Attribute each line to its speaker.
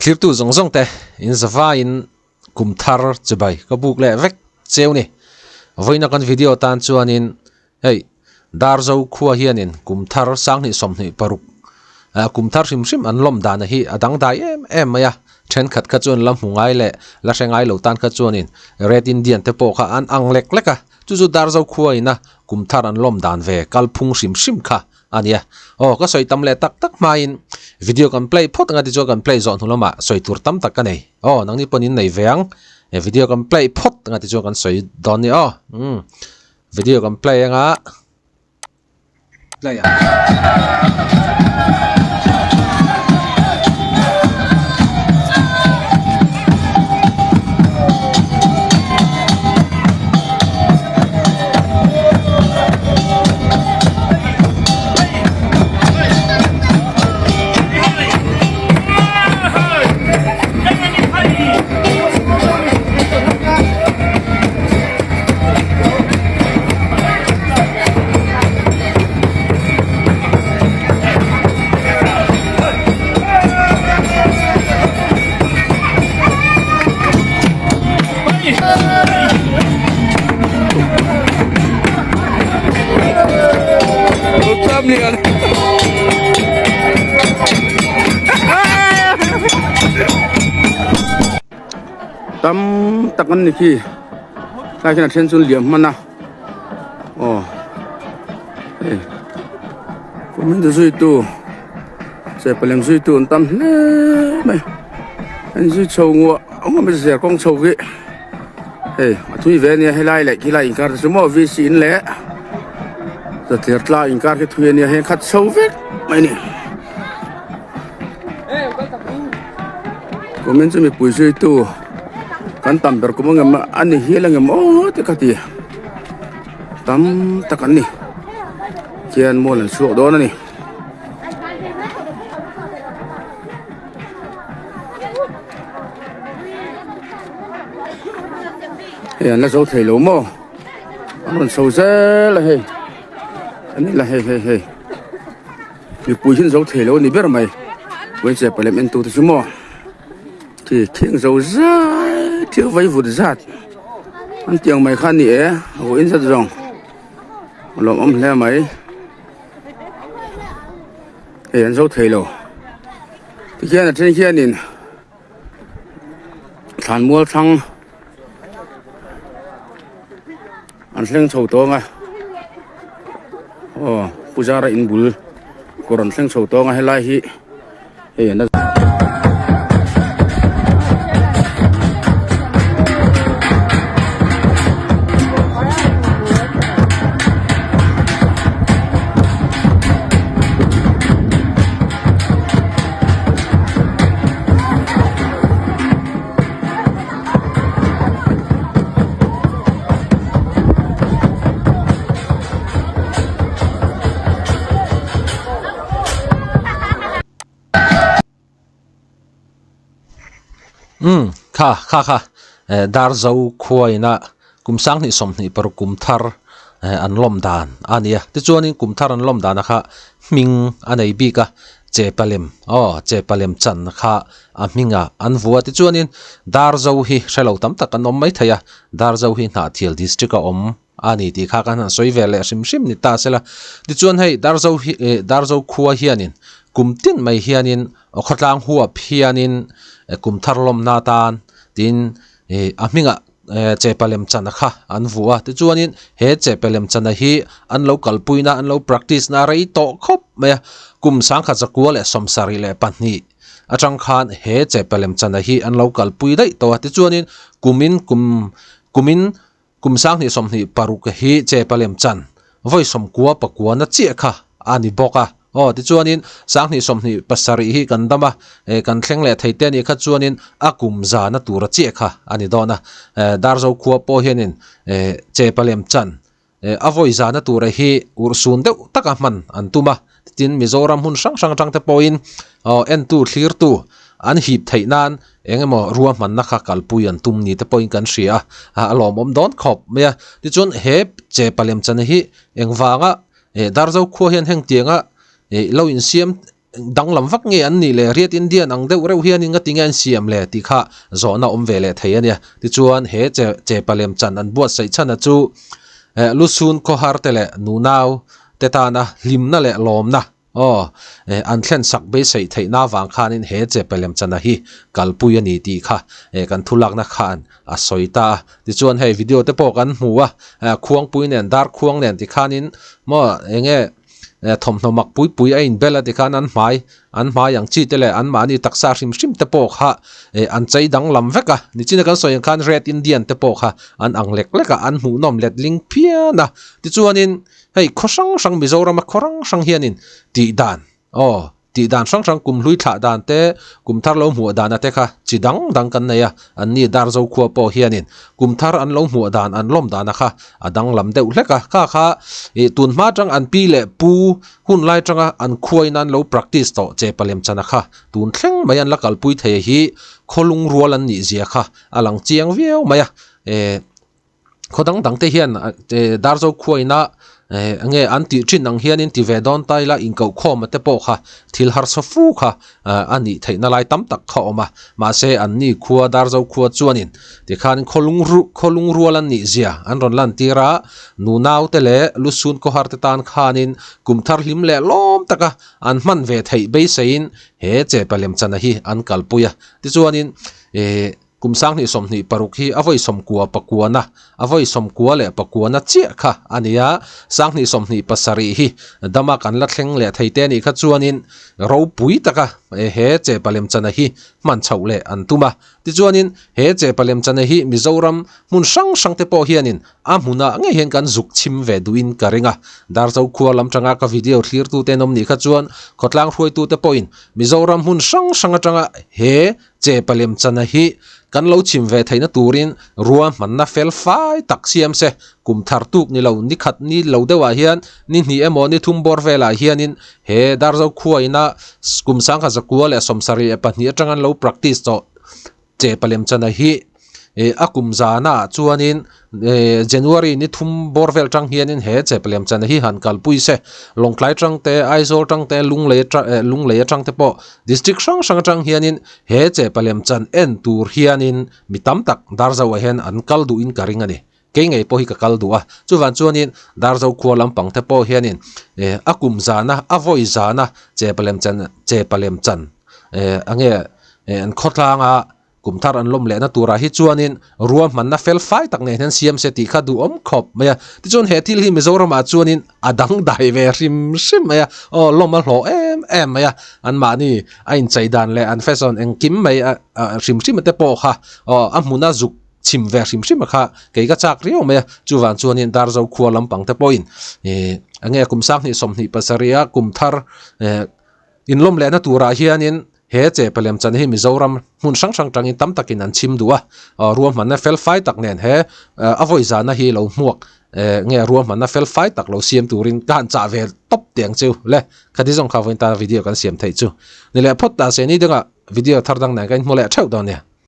Speaker 1: Thlirtu zawng zawng te in zavaiin kum thar chibai ka buk leh vek cheu ni. Vawiina kan video tan chuanin hei Darzo khua hianin kum thar sanghnih 26 kum thar hrim hrim an lawm dana hi a dangdai em em mai a. Thenkhat kha chuan la hmu ngai leh la hre ngai lo tan kha chuanin Red Indian te pawh kha an ang lek lek a. Chu chu Darzo khua ina kum thar an lawm dan ve kalphung hrim hrim kha a nia. Aw ka sawi tam leh tak tak hmain video kan play phawt anga tichuan kan play zawh hnu lamah sawi tur tam tak ka nei. Aw nangni pawn in nei ve ang. He video kan play phawt anga tichuan kan sawi dawn ni aw. Umm video kan play anga play ang.
Speaker 2: Tam tak an ni khi tlai khian a then chu an liam hman a aw hei comment zui tu chepalem zui tu an tam hle mai an zui chho nguah nguah mai zir kawng chho khi hei a thui ve ania helai leh khilai inkar te chu maw vc in leh zatler tlang inkar khi thui ania heng khat chho vek mai a ni kumin chu mipui zui tu kan tam ber kum angem a ni hial angem aw te ka ti tam tak an ni khian mual an chhuak dawn a ni. Hei an la zo thei lo maw an rawn chho zel a hei an ni la hei hei hei mipui hi an zo thei lo a ni ber mai hmeichhe palem en tu te chu maw khi kheng zo zai thil vaivut zat an tiang mai kha a ni e a vawiin zat zawng a lawmawm hle mai. Hei an zo thei lo tikhian a then khianin thlanmual thlang an thleng chho tawng a aw puzara in bul kawr an thleng chho tawng a helai hi hei an la.
Speaker 1: Umm kha kha kha eh Darzo khua ina kum 2026 kum thar eh an lawm dan a ni a tichuanin kum thar an lawm dan a kha hming a nei bik a Chepalem aw Chepalem chan kha a hming a an vua tichuanin Darzo hi hrelo tam tak an awm maithei a Darzo hi Hnahthial district a awm. A ni tih kha kan han sawi ve leh hrim hrim ni ta sela. Tichuan hei Darzo hi eh Darzo khua hianin kum tin mai hianin khawtlang huap hianin kum thar lawmna atan tiin ih a hmingah eh chepa lemchana kha an vuah a. Tichuanin he chepa lemchana hi an lo kalpuina an lo practice na rei tawh khawp mai a. Kum 1972 atang khan he chepa lemchana hi an lo kalpui daih tawh a. Tichuanin kumin kum kumin Kum 2026 hi chepa lem chan vawi sawmkua pakua na chiah kha a ni bawk a. Aw, tichuanin 2027 hi kan dam a, eh kan thleng leh thei te a nih kha chuanin a kum za na tura chiah kha a ni dawn a. Eh Darzo khua pawh hianin eh chepa lem chan eh a vawi za na tura hi urhsun deuh taka hman an tum a. Tin, Mizoram hmun hrang hrang atang te pawhin aw entu thlirtu an hip theih nan eng emaw ruahmanna kha kalpui an tum ni te pawhin kan hria a, a lawmawm dawn khawp mai a. Tichuan he che palem chana hi engvanga eh Darzo khua hian heng tianga eh lo insiam. danglam vak nge an nih le Red Indian ang deuh reuh hianin nga tinge an siam le tih kha zawhna awm ve leh thei a nia. Tichuan he che chepa lem chan an buatsaih chhan a chu eh lusun khawhar te leh nunau te tana hlimna leh lawmna aw eh an thlen sak beiseih theihna avang khanin he chepa lem chana hi kalpui a ni tih kha eh kan thulakna khan a sawi ta a. Tichuan hei video te pawh kan hmu a eh khuangpui nen dar khuang nen tikhanin maw enge thawmhnaw mak pui pui a inbel a tikhan an hmai an hmai ang chi te leh an mahni taksa hrim hrim te pawh kha eh an chei danglam vek a nichina kan sawi ang khan red indian te pawh kha an ang lek lek a an hmuhnawm letling phian a tichuanin hei khaw hrang hrang Mizorama khaw hrang hrang hianin tih dan aw Tih dan hrang hrang kum hlui thlah dan te, kum thar lo hmuah dana te kha chi dang dang kan nei a, an ni Darzo khua pawh hianin kum thar an lo hmuah dan an lawm dana kha a danglam deuh hlek a, kha kha ih tun hma tang an pi leh pu hun lai tanga an khuain an lo practice tawh che palem chana kha tun thleng mai an la kalpui thei hi khawlung rual an nih zia kha a lang chiang viau mai a, eh. Khaw dang dang te hian Darzo khuaina enge an tih thin ang hianin ti ve dawn ta ila inkohkhawm te pawh kha thil harsa fu kha a nih theihna lai tam tak kha a awm a. Mahse an ni khua Darzo khua chuanin tikhan khawlung khawlung rual an nih zia an rawn lantir a, nunau te leh lusun khawhar te tan khanin kum thar hlim leh lawm taka an hman ve theih beiseiin he chepa lemchana hi an kalpui a. Tichuanin ih. Kum 2026 hi a vawi sawmkua pakuana, a vawi sawmkua leh pakuana chiah kha a ni a, 2027 hi dama kan la thleng leh thei te anih kha chuanin ropui taka he chepa lemchana hi hman chhoh leh an tum a. Tichuanin he chepa lemchana hi Mizoram hmun hrang hrang te pawh hianin a hmunah ngei hian kan zuk chhim ve duhin ka ring a. Darzo khua lam tanga ka video thlirtute an awm nih kha chuan khawtlang hruaitute pawhin Mizoram hmun hrang hrang atanga he Che palem chana hi kan lo chhim ve theihna turin ruahmanna fel fai tak siam se, kum thar tuk ni lo, ni khat ni lo deuhah hian ni hnih emaw ni thum bawr velah hianin he Darzo khuaina kum 1972 atanga an lo practice tawh che palem chana hi a kum zana ah chuanin January ni thum bawr vel tang hianin he chep lem chana hi han kalpui se Lawngtlai tang te Aizawl tang te Lunglei Lunglei atang te pawh district hrang hrang atang hianin he chep lem chan en tur hianin mi tam tak Darzo ah hian an kal duhin ka ring a ni kei ngei pawh hi ka kal duh a chuvan chuanin Darzo khua lampang te pawh hianin a kum zana a vawi zana chep lem chan chep lem chan enge an khawtlanga Kum thar an lawm lehna turah hi chuanin ruahmanna fel fai tak nen hian siam se tih kha duhawm khawp mai a. Tichuan he thil hi Mizoramah chuanin a dangdai ve hrim hrim mai a, aw lawm a hlawh em em mai a, anmahni a inchei dan leh an fashion engkim mai a hrim hrim te pawh kha aw a hmuna zuk chhim ve hrim hrim a kha kei ka chak riau mai a. Chuvang chuanin Darzo khua lampang te pawhin ih enge kum 2027 a kum thar eh inlawm lehna turah hianin He chepa lemchan hi Mizoram hmun hrang hrang tangin tam takin an chhim duh a, ruahmanna fel fai tak nen he a vawi zana hi lo hmuak nge ruahmanna fel fai tak lo siam turin ka han chah ve tawp teh ang chu le. Khati zawng kha vawiin tana video kan siam theih chu ni leh phawt ta se ni dangah video thar dang nen ka inhmu leh theuh dawn nia.